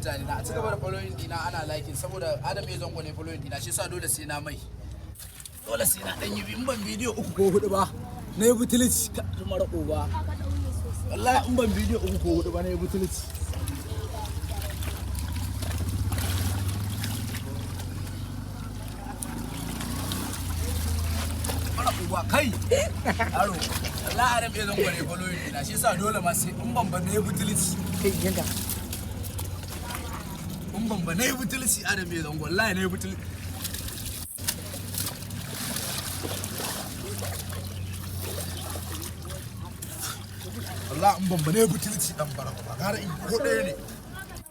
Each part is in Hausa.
Mutane na a ci gaba da following dina, ana liking, saboda Adam ya Zango ne following dina, shi yasa dole sai na mai, dole sai na dan yi in ban bidiyo uku ko hudu ba na yi butulci ka mara uba. Wallahi in ban bidiyo uku ko hudu ba na yi butulci. Mara uba kai yaro, wallahi Adam ya Zango ne following dina, shi yasa dole ma sai in ban ba na yi butulci. Kai yanka. In ban ba na yi butulci. Adam ya Zango, wallahi na yi butulci. Wallahi in ban ba na yi butulci, dan bara ba gara in ko ɗaya ne.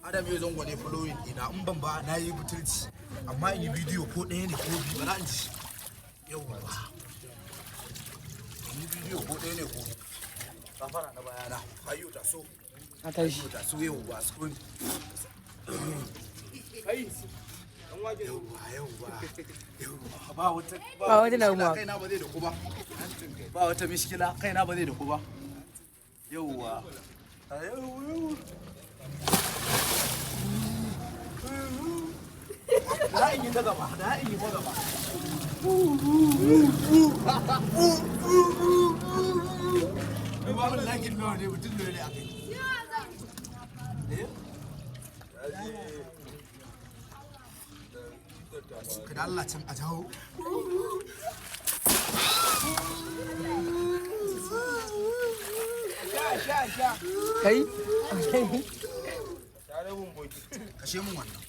Adam ya Zango ne following ina, in ban ba na yi butulci, amma in yi bidiyo ko ɗaya ne ko biyu, bara in ji. Yauwa, in yi bidiyo ko ɗaya ne ko biyu. Kafara na bayana hayo ta so. Na tashi. Ta so, yauwa, screen, yauwa, yauwa, yauwa, ba wata Ba wata damuwa. Kaina ba zai da ku ba, ba wata mishkila, kaina ba zai da ku ba. Yauwa, yauwa, da in yi ta gaba, da in yi ta gaba. Ba mun lakin nawa ne, mutum ne ne akai. Eh, kada Allah can a jawo. Kai. Kashe mun wannan.